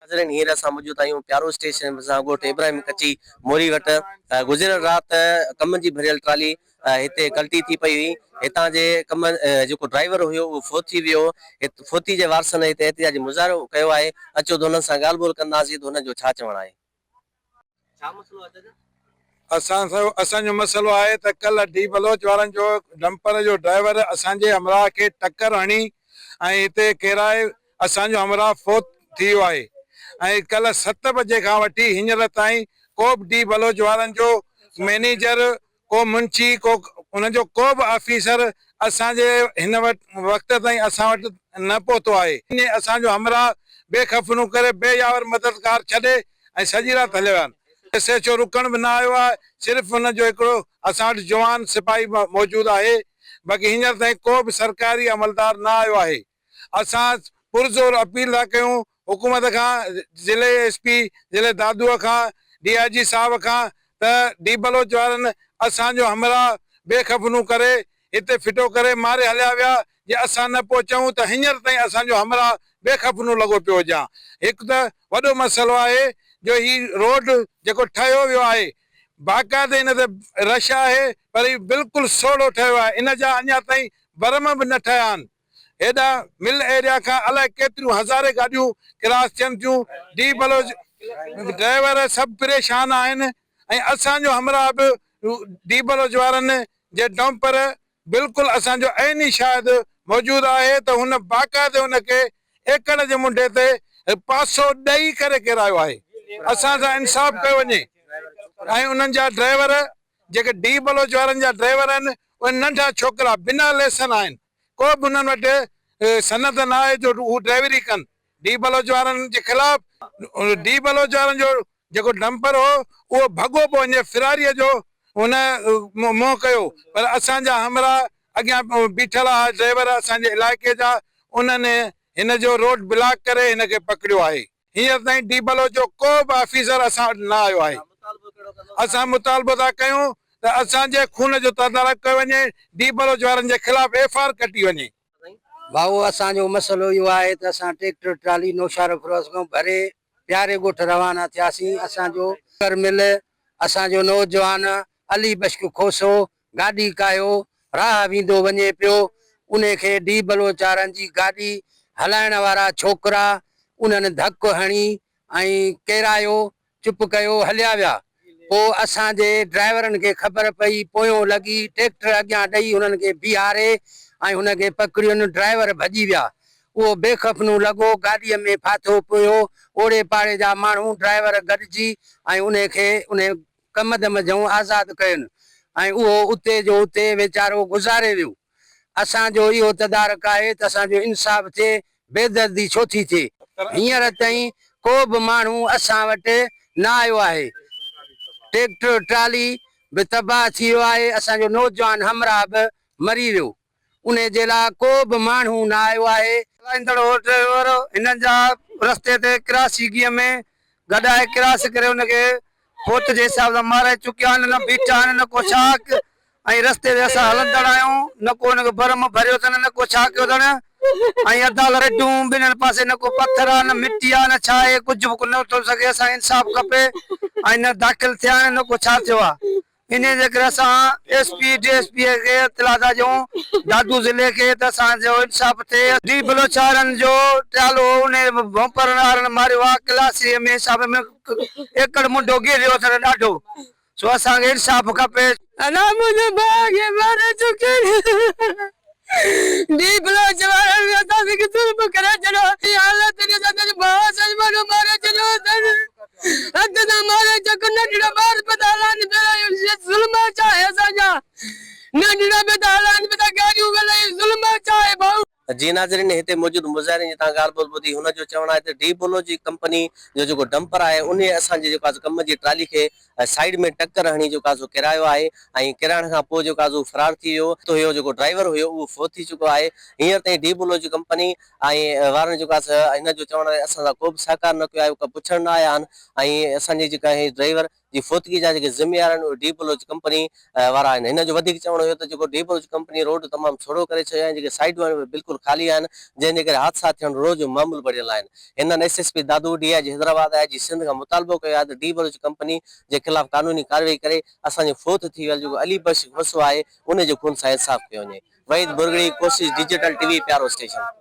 ناظرين هينئر اسان موجود آهيون پيارو اسٽيشن ڀرسان ڳوٺ ابراهيم ڪچي موري وٽ گذريل رات ڪم جي ڀريل ٽرالي هتي ڪلٽي ٿي پئي هئي هتان جي ڪم جيڪو ڊرائيور هيو اهو فوت ٿي ويو هو فوتي جي وارثن هتي احتجاجي مظاهرو ڪيو آهي اچو ته هنن سان ڳالهه ٻولهه ڪنداسين ته هنن جو ڇا چوڻ آهي. ڇا مسئلو آهي چاچا؟ اسان سان اسان جو مسئلو آهي ته ڪلهه ڊي بلوچ وارن جو ڊمپر جو ڊرائيور اسان جي همراهه کي ٽڪر هڻي ۽ هتي ڪيرائي اسان جو همراهه فوت ٿي ويو آهي ۽ ڪلهه ست بجي کان وٺي هينئر تائين ڪو به ڊي بلوچ وارن جو مئنيجر ڪو منشي ڪو ان جو ڪو به آفيسر اسان جي هن وقت تائين اسان وٽ نه پهتو آهي. اسان جو همراهه بي خفنون ڪري بي ياور مددگار ڇڏي ۽ سڄي رات هليا ويا آهن. ايس ايڇ او رڪڻ به نه آيو آهي صرف ان جو هڪڙو اسان وٽ جوان سپاهي موجود آهي باقي هينئر تائين ڪو به سرڪاري عملدار نه آيو آهي. اسان پرزور اپيل ٿا ڪيون حڪومت کان ضلعي ايس پي ضلعي دادوء کان ڊي I جي صاحب کان ته ڊي بلوچ وارن اسان جو همراهه بي خفنون ڪري هتي ڦٽو ڪري ماري هليا ويا جي اسان نه پهچون ته هينئر تائين اسان جو همراهه بي خفنون لڳو پيو هجان هڪ ته وڏو مسئلو آهي جو هي روڊ جيڪو ٺهيو ويو آهي باقاعدي ان تي رش آهي پر هي بلڪل سوڙهو ٺهيو آهي ان جا اڃا تائين برم به نه ٺهيا آهن هيڏانهن مل ايريا کان الائي ڪيتريون هزارين گاڏيون ڪراس ٿين ٿيون، ڊي بلوچ ڊرائيور سڀ پريشان آهن ۽ اسان جو همراهه به ڊي بلوچ وارن جي ڊمپر بلڪل اسان جو عيني شاهد موجود آهي ته هن باقاعدي ان کي ايڪڙ جي منڍي تي پاسو ڏئي ڪري ڪيرايو آهي اسان سان انصاف ڪيو وڃي ۽ انهن جا ڊرائيور جيڪي ڊي بلوچ وارن جا ڊرائيور آهن اهي ننڍا ڇوڪرا بنا ليسن آهن ڪو به انهن وٽ سند نه آهي جو هو ڊرائيوري ڪن ڊي بلوچ وارن جي خلاف ڊي بلوچ وارن جو جيڪو ڊمپر هو اهو ڀڳو پيو وڃي فراريء جو هن منهن ڪيو پر اسان جا همراهه اڳيان بيٺل هئا ڊرائيور اسان جي علائقي جا انهن هن جو روڊ بلاڪ ڪري هن کي پڪڙيو آهي. هينئر تائين ڊي بلوچ جو ڪو به آفيسر اسان وٽ نه آيو آهي. اسان مطالبو ٿا ڪيون ته اسان جي خون جو تدارڪ ڪيو وڃي، ڊي بلوچ وارن جي خلاف ايف I R ڪٽي وڃي. ڀائو اسان جو مسئلو اهو آهي ته اسان ٽريڪٽر ٽرالي نوشهروفيروز کان ڀري پياري ڳوٺ روانا ٿياسين اسان جو ڪر مل اسان جو نوجوان علي بشڪ کوسو گاڏي ڪاهيو راهه ويندو وڃي پيو، انهي کي ڊي بلوچارن جي گاڏي هلائڻ وارا ڇوڪرا انهن ڌڪ هڻي ۽ ڪيرايو، چپ ڪيو هليا ويا. پوء اسان جي ڊرائيورن کي خبر پئي، پويون لڳي ٽريڪٽر اڳيان ڏئي هنن کي بيهاري ۽ هن کي پڪڙين، ڊرائيور ڀڄي ويا. اهو بيخفنون لڳو گاڏيء ۾ ڦاٿو پيو، اوڙي پاڙي جا ماڻهو ڊرائيور گڏجي ۽ انهي کي انهي ڪمد منجهئون آزاد ڪين ۽ اهو اتي جو اتي ويچارو گذاري ويو. اسان جو اهو تدارڪ آهي ته اسان جو انصاف ٿئي، بيدردي ڇو ٿي ٿئي؟ هينئر تائين ڪو به ماڻهو اسان وٽ نه آيو آهي. ٽريڪٽر ٽرالي به تباهه ٿي ويو آهي، اسان جو نوجوان همراهه به مري ويو. انهي جي لاء ڪو به ماڻهو نه آيو آهي. هلائيندڙ هو ڊرائيور هنن جا رستي تي ڪراسيگيء ۾ گڏائي ڪراس ڪري ان کي فوت جي حساب سان مارائي چڪيا آهن نه بيٺا آهن نه ڪو ڇا ۽ رستي تي اسان هلندڙ آهيون نه ڪو ان کي برم ڀريو اٿن نه ڪو ڇا ڪيو اٿن ۽ عدالت ريڊون ٻنهن پاسي نه ڪو پٿر آهي نه مٽي آهي نه ڇا آهي ڪجهه به نه ٿو سگهي اسان کي انصاف کپي ۽ نه داخل ٿيا آهن نه ڪو ڇا ٿيو آهي. انهيء جي ڪري اسان S P, D S P کي اطلاع ٿا ڏيون دادو ضلعي کي ته اسان جو انصاف ٿئي. ڊي بلوچارن جو ٽيالو هو انهيء ڀونپرن وارن ماريو آ ڪلاسيء ۾ حساب ۾ ايڪڙ منڍو گهيريو اٿن ڏاڍو سو اسان کي انصاف کپي. ادا منهنجي ڀاء کي ماري چڪي ڊي بلوچ وارن اسان کي ظلم ڪري ڇڏيو هي حالت ڏس اسان جو ڀاء سڄ ماڻهو ماري ڇڏيو اٿن هٿ سان ماري چڪ ننڍڙا ٻار به ٿا هلائن پيا ظلم ڇا آهي اسان جا ننڍڙا به ٿا هلائن پيا گاڏيون ولئي ظلم ڇا آهي ڀائو. جي ناظرين هتي موجود مظاهرين جي تان ڳالهه ٻولهه ٻڌي هن جو چوڻ آهي ته ڊي بولو جي ڪمپني جو جيڪو ڊمپر آهي انهي اسان جي جيڪو آهي ڪم جي ٽرالي کي سائيڊ ۾ ٽڪر هڻي جيڪو آهي سو ڪيرايو آهي ۽ ڪيرائڻ کان پوء جيڪو آهي سو فرار ٿي ويو هيو جيڪو ڊرائيور هيو اهو فوت ٿي چڪو آهي هينئر تائين ڊي بولو جي ڪمپني ۽ وارن جيڪو آهي سو هن جو چوڻ آهي اسان سان ڪو به سهڪار نه ڪيو آهي ڪا پڇڻ نه آيا آهن ۽ اسان جي جيڪا هي ڊرائيور. جي فوتگي جا جيڪي ذميوار آهن اهي ڊي بلوچ ڪمپني وارا آهن. هن جو وڌيڪ چوڻ هيو ته جيڪو ڊي بلوچ ڪمپني روڊ تمام سوڙهو ڪري ڇڏيو آهي ۽ جيڪي سائيڊون آهن اهي بلڪل خالي آهن جنهن جي ڪري حادثا ٿيڻ روز جو معمول بڻيل آهن. هنن S S P Dadu, D I G Hyderabad, I G Sindh کان مطالبو ڪيو آهي ته ڊي بلوچ ڪمپني جي خلاف قانوني ڪارروائي ڪري اسان جو فوت ٿي ويل جيڪو علي بخش کوسو آهي ان جي خون سان انصاف ڪيو وڃي. Waheed Bhurgri, Koshish digital T V, Pyaro station.